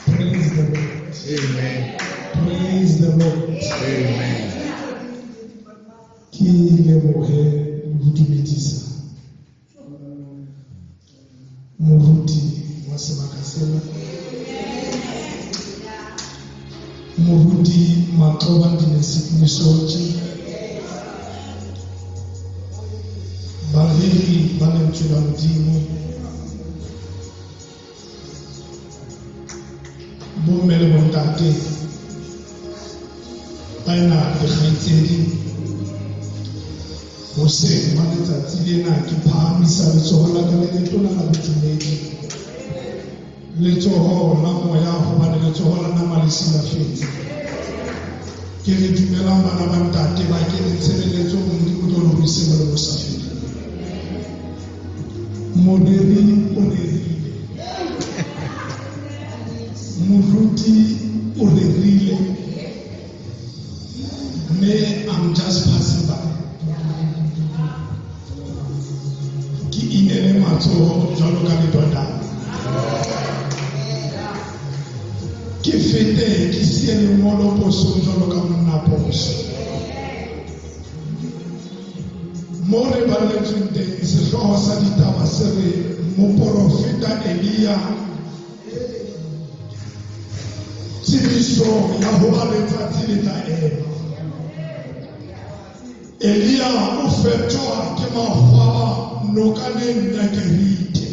Praise the Lord. Amen. Praise the Lord. Amen. Ke lebohe le ho dumedisa moruti wa sebaka sena, moruti Maqoba Dinesotje, bareri ba lentswe la Modimo, bomme le bontate, baena le kgaitsedi. Hoseng ba letsatsi lena ke phahamisa letsoho la ka le letona la bodumedi, letsoho la moya, hobane letsoho la nama le silafetse. Ke re dumelang bana ba ntate ba kene tshebeletsong, Modimo tlo le ruise molemo o sa feleng. Moreri o rerile, moruti o rerile, mme I'm just passing by. Ke inele matsoho jwalo ka ledodana, ke fete ke siye lengolo posong jwalo ka monna poso. Mo re balletsweng teng, sehlooho sa ditaba se re moporofeta Elia, tsebiso ya hoba letsatsi le tla ema. Elia o fetoha ke mahwaba nokaneng ya Kerite,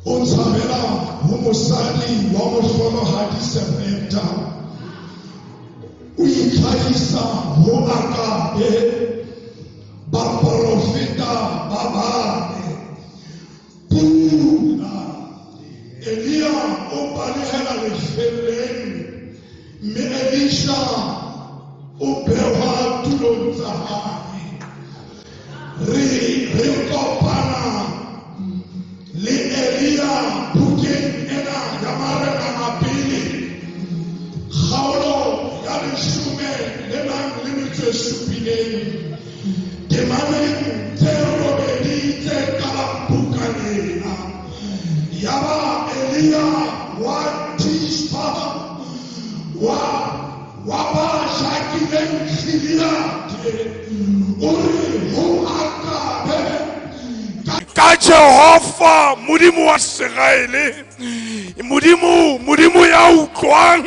o tshabela ho mosadi wa mohlolohadi Sarepta, o itlhahisa ho Akabe, baporofeta ba bane. Pula. Elia o balehela lefelleng, mme Elisha o behwa tulong tsa hae. Re kopana le Elia bukeng ena ya Marena a Pele, kgaolo ya leshome le nang le metso e supileng, temaneng tse robedi tse qalang buka ena. Yaba Elia wa Tishba wa ba jakileng Gileade o re ho Akabe, ka Jehova Modimo wa Iseraele, Modimo ya utlwang,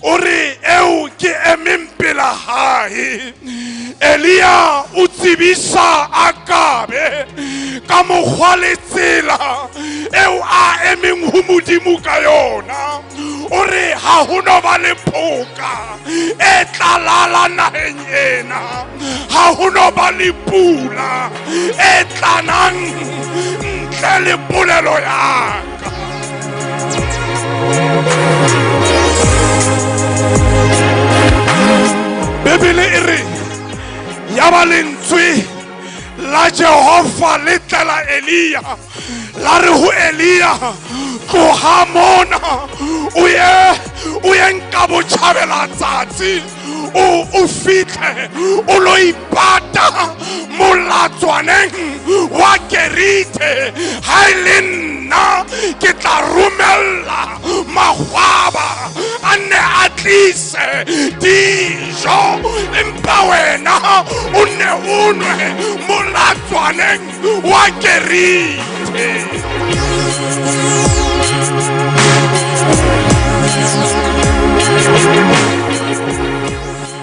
o re eo ke emeng pela hae. Elia o tsebisa Akabe ka mokgwa le tsela eo a emeng ho Modimo ka yona. O re ha ho no ba le phoka e tla lala naheng ena, ha ho no ba le pula e tlanang ntle le polelo ya ka. Bibele e re ya ba lentswe la Jehova le tlela Elia, la re ho Elia, tloha mona o ye nka botjhabela tsatsi, o fitlhe o lo ipata molatswaneng wa Kerite. Ha e le nna ke tla romella mahwaba a nne a tlise dijo, empa wena o nne o nwe molatswaneng wa Kerite.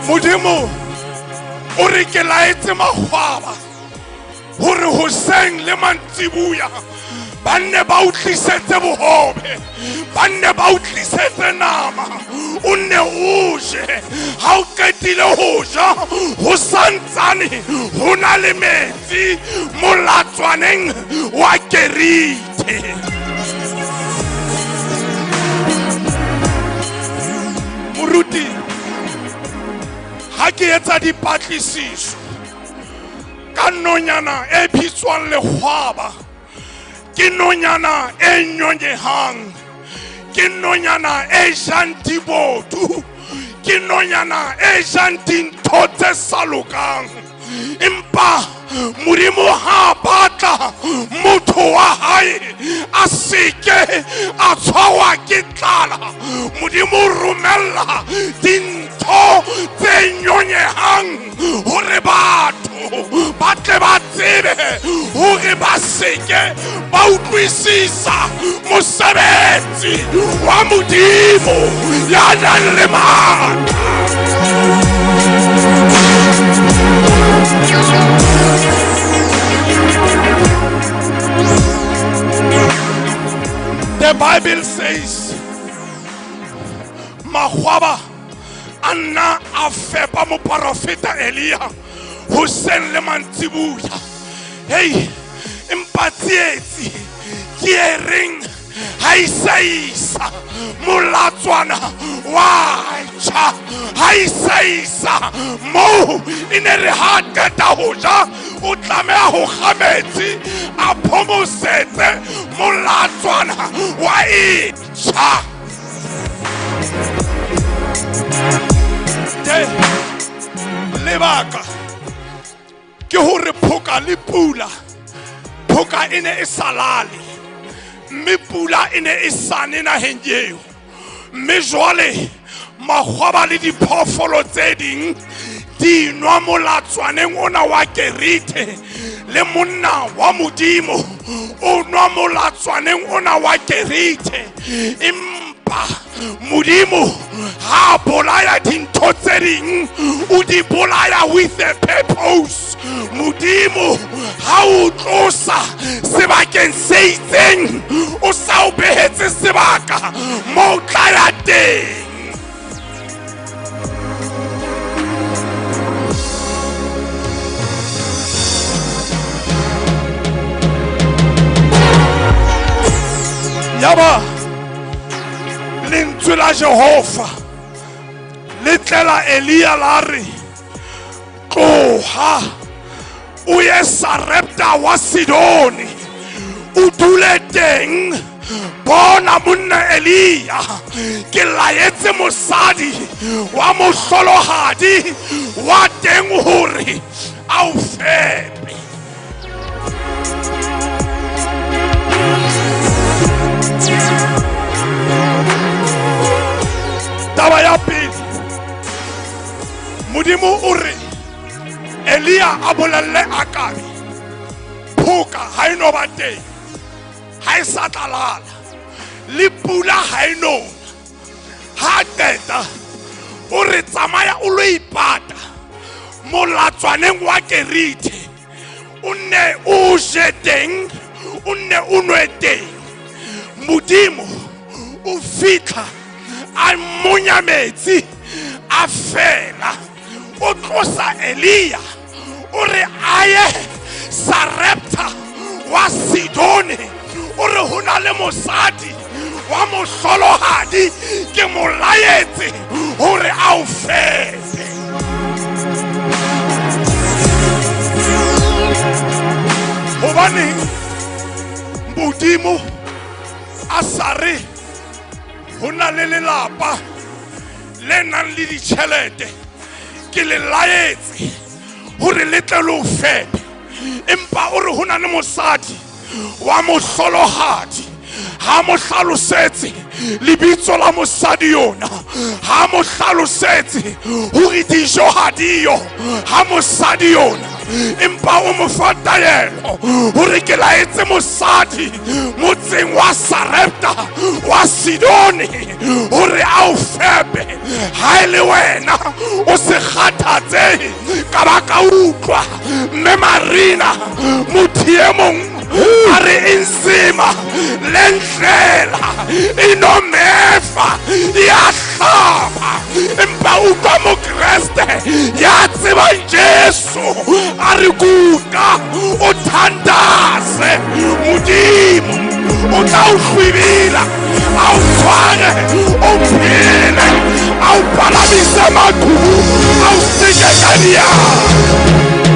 Modimo o re ke laetse mahwaba hore hoseng le mantsibuya ba nne ba o tlisetse bohobe, ba nne ba o tlisetse nama, o nne o je. Ha o qetile ho ja, ho santsane ho na le metsi molatswaneng wa Kerite. Moruti, ha ke etsa dipatlisiso ka nonyana e bitswang lekgwaba, ke nonyana e nyonyehang, ke nonyana e jang dibodu, ke nonyana e jang dintho tse sa lokang. Empa Empa Modimo ha batla motho wa hae a seke a tshwarwa ke tlala. Modimo romella dintho tse nyonyehang hore batho ba tle ba tsebe hore ba seke ba utlwisisa mosebetsi wa Modimo ya nang le matla. The Bible says, Mahwaba anna a fepa moporofeta Elia hoseng le mantsibuya. Hey, empa tsietsi ke e reng ha isa molatswana wa tjha, ha isa moo e ne re ha qeta ho ja o tlameha ho kga metsi a phomosetse molatswana wa e tjha. Lebaka ke hore phoka le pula, phoka e ne e sa lale mme pula e ne e sane naheng eo. Mme jwale makgwaba le diphoofolo tse ding di nwa molatswaneng ona wa Kerithe, le monna wa Modimo o nwa molatswaneng ona wa Kerithe. Empa Modimo ha bolaya dintho tse ding, o di bolaya with a purpose. Modimo ha o tlosa sebakeng se itseng, o sa o behetse sebaka moo tla ya teng. Yaba lentswe la Jehova le tlela Elia la re, tloha o ye Sarepta wa Sidone, o dule teng. Bona monna Elia, ke laetse mosadi wa mohlolohadi wa teng hore a o fepe. Taba ya pele, Modimo o re Elia a bolelle Akabe, phoka ha e no ba teng, ha e sa tla lala, le pula ha e no na. Ha qeta o re tsamaya o lo ipata molatswaneng wa Kerithe, o nne o je teng, o nne o nwe teng. Modimo o fitlha a monya metsi a fela, o tlosa Elia o re a ye Sarepta wa Sidone, o re ho na le mosadi wa mohlolohadi ke mo laetse hore a o fepe. Hobaneng Modimo a sa re ho na le lelapa le nang le ditjhelete, ke le laetse hore le tle le o fepe, empa o re ho na le mosadi wa mohlolohadi, ha mo hlalosetse lebitso la mosadi yona, ha mo hlalosetse hore dijo ha diyo ha mosadi yona, empa o mo fa taelo hore ke laetse mosadi motseng wa Sarepta wa Sidone hore a o fepe. Ha e le wena o se kgathatsehe ka ba ka utlwa mme Marina motho e mong a re inzima le ndlela inomefa iyahlaba, empa utlwa mokreste ya tsebang Jesu a re kuka o thandaze Modimo o tla o hlwibila, a o tshware o phele, a o palamise maqhubu, a o seke ka diatla.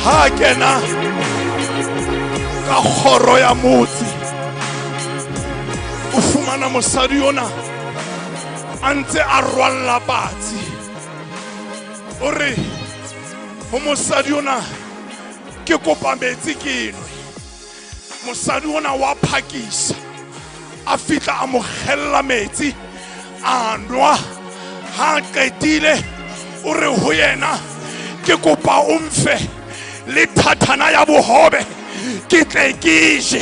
Ha kena Ka kgoro ya motse o fumana mosadi ona a ntse a rwalla patsi. O re ho mosadi ona, ke kopa metsi ke nwe. Mosadi ona wa phakisa, a fihla a mo kgella metsi a nwa. Ha a qetile o re ho yena, ke kopa o mfe le thathana ya bohobe ke tle ke je.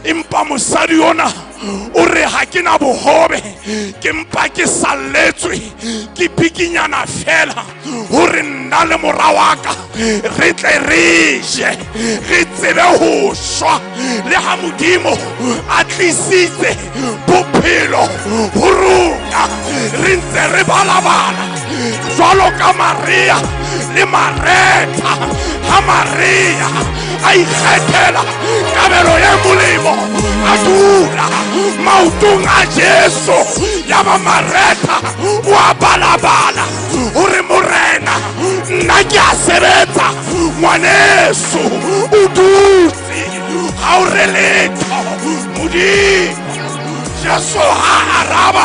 Empa mosadi ona o re ha ke na bohobe, ke mpa ke salletswe ke bikinyana fela hore nna le mora wa ka re tle re je, re tsebe ho shwa. Le ha Modimo a tlisitse bophelo ho rona, re ntse re balabala jwalo ka Maria le Maretha. Ha Maria a ikgethela kabelo ya molemo, a dula maotong a Jesu. Ya ba Maretha o a balabala hore Morena nna ke a sebetsa, ngwaneso o dutse ha o re letho. Modimo Jesu ha araba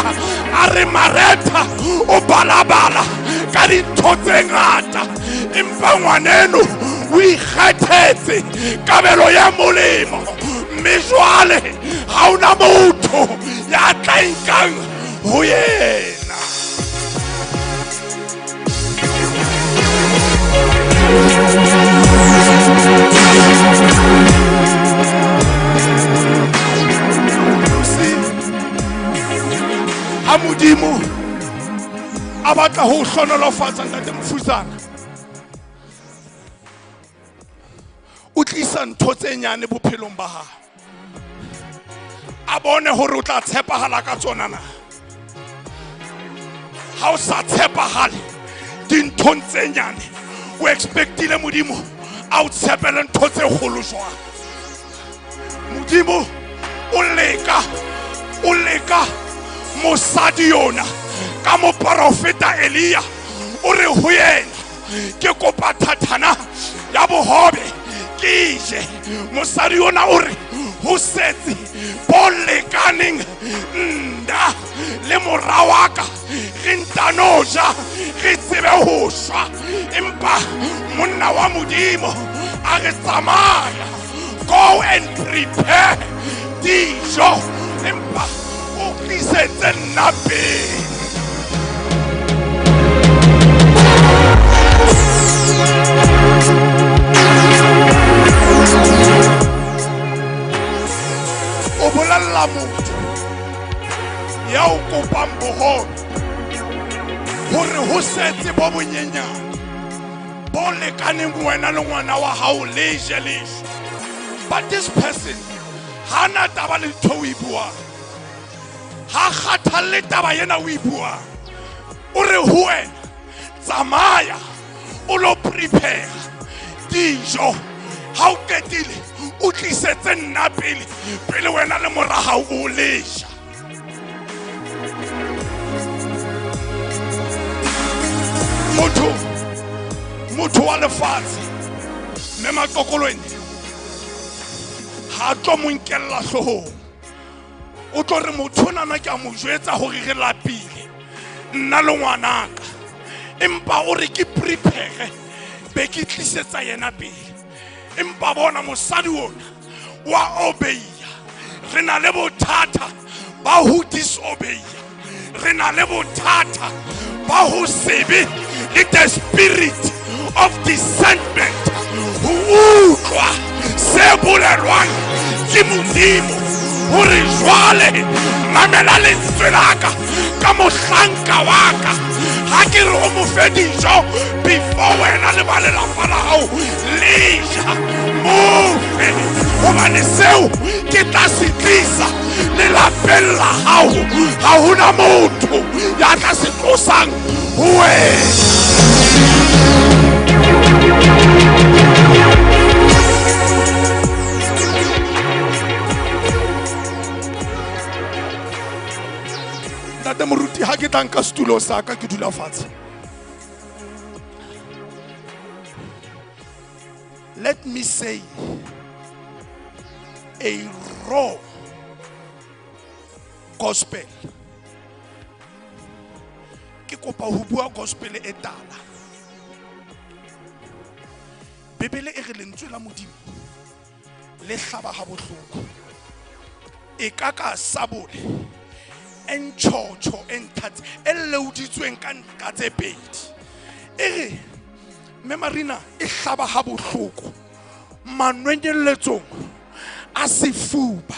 a re Maretha o balabala ka dintho tse ngata, empa ngwaneno o ikgethetse kabelo ya molemo, mme jwale ha ona motho ya tla nkang ho yena. Ha Modimo a batla ho hlonolofatsa ntate Mofusana, o tlisa ntho tse nyane bophelong ba hao, a bone hore o tla tshepahala ka tsona na. Ha o sa tshepahale dinthong tse nyane, o expectile Modimo a o tshepele ntho tse kgolo jwang? Modimo o leka mosadi yona ka moporofeta Elia. O re ho yena, ke kopa thathana ya bohobe ke je. Mosadi yona o re ho setse bo lekaneng nna le mora wa ka, re ntano ja re tsebe ho shwa. Empa monna wa Modimo a re tsamaya, go and prepare dijo, empa o tlisetse nna pele. O bolella motho ya o kopang bohobe hore ho setse bo bonyenyane bo lekaneng wena le ngwana wa hao le je le shwe. But this person ha na taba le ntho o e buang, ha kgathalle taba ena o e buang. O re ho wena, tsamaya o lo prepare dijo, ha o qetile o tlisetse nna pele, pele wena le mora hao o le ja. Motho wa lefatshe mme Maqokolweni ha tlo mo nkella hloohong. O tlo re motho onana ke a mo jwetsa hore re lapile nna le ngwanaka, empa o re ke prepare be ke tlisetsa yena pele. Empa bona mosadi ona wa obeya. Re na le bothata ba ho disobeya, re na le bothata ba ho sebe le the spirit of discernment, ho utlwa se bolelwang ke Modimo hore jwale mamela lentswe la ka ka mohlanka wa ka. Ha ke re o mo fe dijo before wena le ba lelapa la hao le ja, mo fe, hobane seo ke tla se tlisa lelapeng la hao. Ha hona motho ya tla se tlosang ho wena. Ntate Moruti, ha ke tla nka setulo sa ka ke dula fatshe. Let me say, a raw gospel. Ke kopa ho bua gospel e tala. Bibele e re lentswe la Modimo le hlaba ha bohloko. E ka ka sabole e ntjhotjho e nthatse e leoditsweng ka nqa tse pedi. E re mme Marina e hlaba ha bohloko manwenyelletsong a sefuba.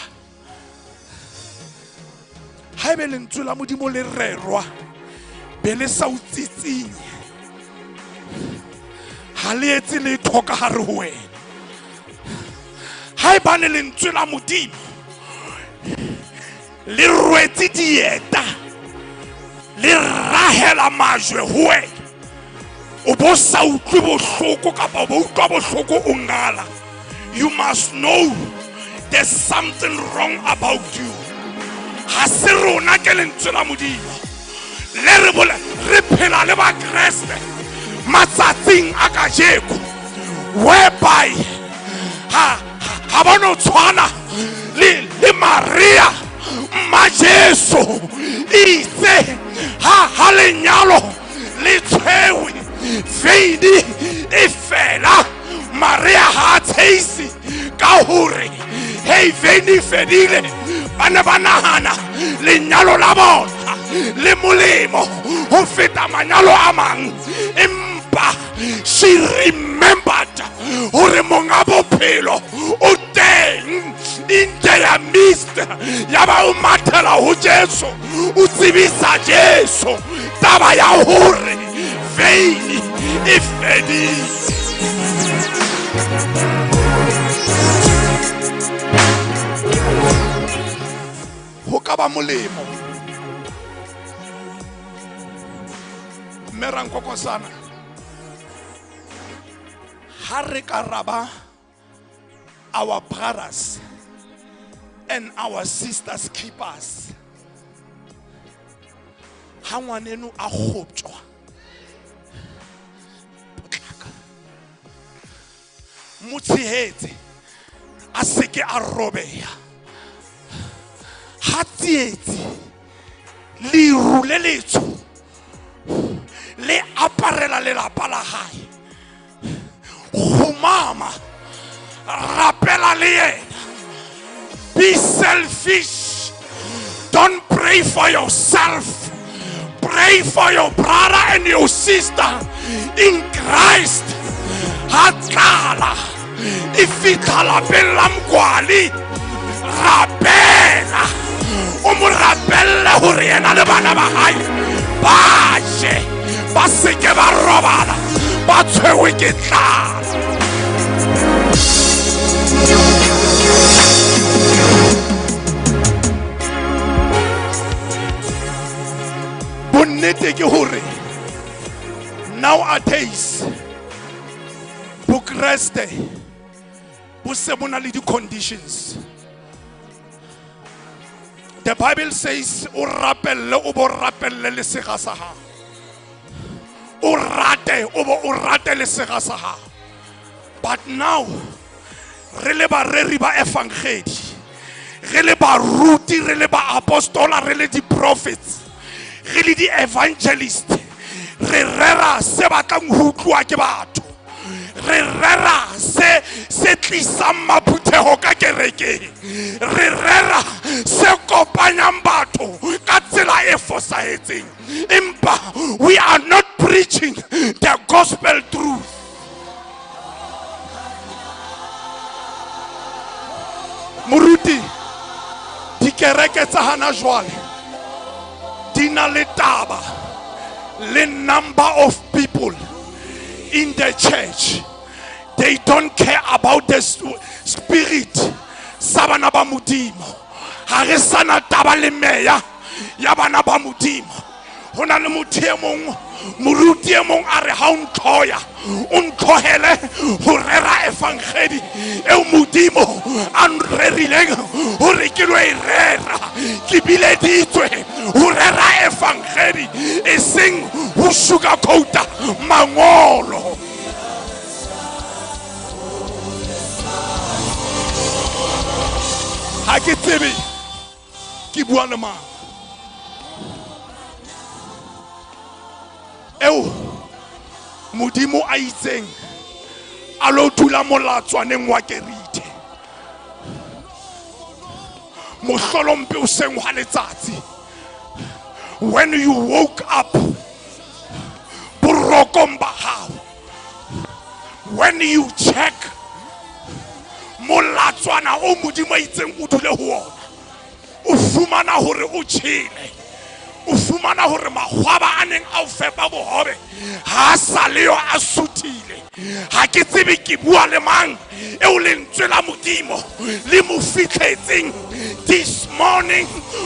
Haebe lentswe la Modimo le rerwa be le sa o tsitsinye, ha le etse letho ka hare ho wena. Haebane lentswe la Modimo le rwetse dieta le rahela majwe ho wena, o bo sa utlwe bohloko kapa o bo utlwa bohloko o ngala, you must know there's something wrong about you. Ha se rona ke lentswe la Modimo le re bole re phela le Bakreste matsatsing a kajeko, whereby ha ba no tshwana le Maria mma Jesu itse ha lenyalo le tshwewe veini e fela, Maria ha a tsheise ka hore hei veini e fedile. Ba ne ba nahana lenyalo la bona le molemo ho feta manyalo a mang, empa she remembered hore monga bophelo o teng in their midst. Ya ba o mathela ho Jesu, o tsebisa Jesu taba ya hore veini e fedile. Ho ka ba molemo mme rankokosana ha re ka raba our brothers and our sisters keepers. Ha ngwaneno a kgoptjwa, potlaka mo tshehetse a seke a robeha. Ha tsietsi leru le letsho le aparela lelapa la hae, kgumama rapela le yena. Be selfish. Don't pray for yourself. Pray for your brother and your sister in Christ. Ha tlala e fitlha lapeng la Mkwali, rapela o mo rapelle hore yena le bana ba hae ba je, ba seke ba robala ba tshwerwe ke tlala. Bonnete ke hore nowadays Bokreste bo se bo na le di-conditions. The Bible says o rapelle o bo rapelle le sega sa hao, o rate o bo o rate le sega sa hao. But now re le bareri ba evangeli, re le baruti, re le baapostola, re le di-prophets, re le di-evangelist, re rera se batlang ho utluwa ke batho, re rera se tlisang maphutheho ka kerekeng, re rera se kopanyang batho ka tsela e fosahetseng. Empa we are not preaching the gospel truth. Moruti, dikereke tsa hana jwale di na le taba le number of people in the church. They don't care about the spirit sa bana ba Modimo. Ha re sana taba le meya ya bana ba Modimo. Ho na le motho e mong, moruti e mong a re ha o ntlhoya, o ntlhohele ho rera evangeli eo Modimo a nrerileng hore ke lo e rera. Ke bileditswe ho rera evangeli, e seng ho sugarcoata mangolo. ke bua le mang eo Modimo a itseng a lo dula molatswaneng wa Kerithe mohlolompe o seng hwa letsatsi. When you woke up borokong ba hao, when you check molatswana o Modimo a itseng o dule ho ona, o fumana hore o tjhele, o fumana hore mahwaba a neng a o fepa bohobe ha a sa leyo, a suthile. Ha ke tsebe ke bua le mang eo lentswe la Modimo le mo fitlhetseng this morning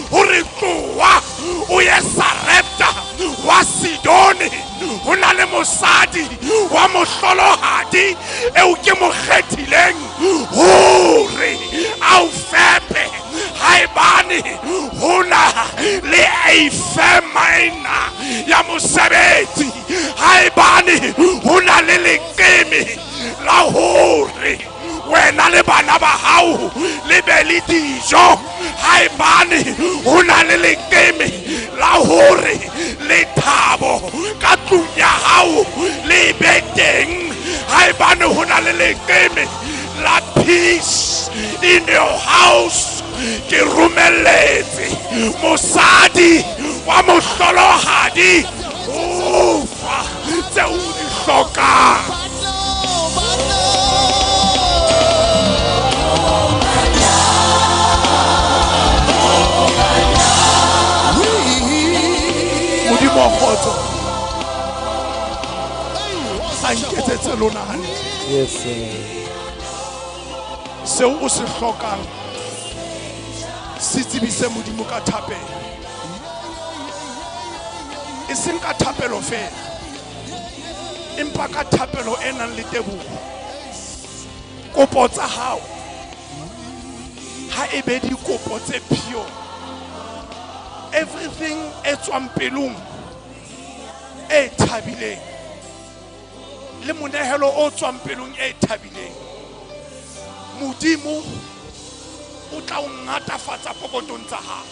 hore tloha o ye Sarepta wa Sidone, ho na le mosadi wa mohlolohadi eo ke mo kgethileng hore a o fepe. Haebane ho na le a famine ya mosebetsi, haebane ho na le leqeme la hore wena le bana ba hao le be le dijo, haebane ho na le leqeme la hore lethabo ka tlung ya hao le be teng, haebane ho na le leqeme la peace in your house, ke romelletse mosadi wa mohlolohadi o fa tseo o di hlokang. Modimo wa kgotso a nketsetse lona hantle. Yes, sir. Seo o se hlokang se tsebise Modimo ka thapelo, e seng ka thapelo fela, empa ka thapelo e nang le teboho. Kopo tsa hao ha e be dikopo tse pure, everything e tswang pelong e thabileng le monehelo o tswang pelong e thabileng, Modimo o tla o ngatafatsa pokotong tsa hao.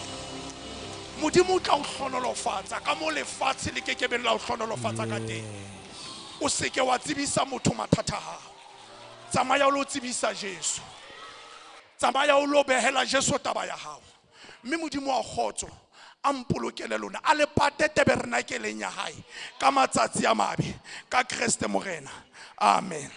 Modimo o tla o hlonolofatsa ka mo lefatshe le kekebeng la o hlonolofatsa ka teng. O seke wa tsebisa motho mathata a hao. Tsamaya o lo tsebisa Jesu, tsamaya o lo behela Jesu taba ya hao, mme Modimo wa kgotso a mpolokele lona, a le pate tabernakeleng ya hae ka matsatsi a mabe, ka Kreste Morena. Amen.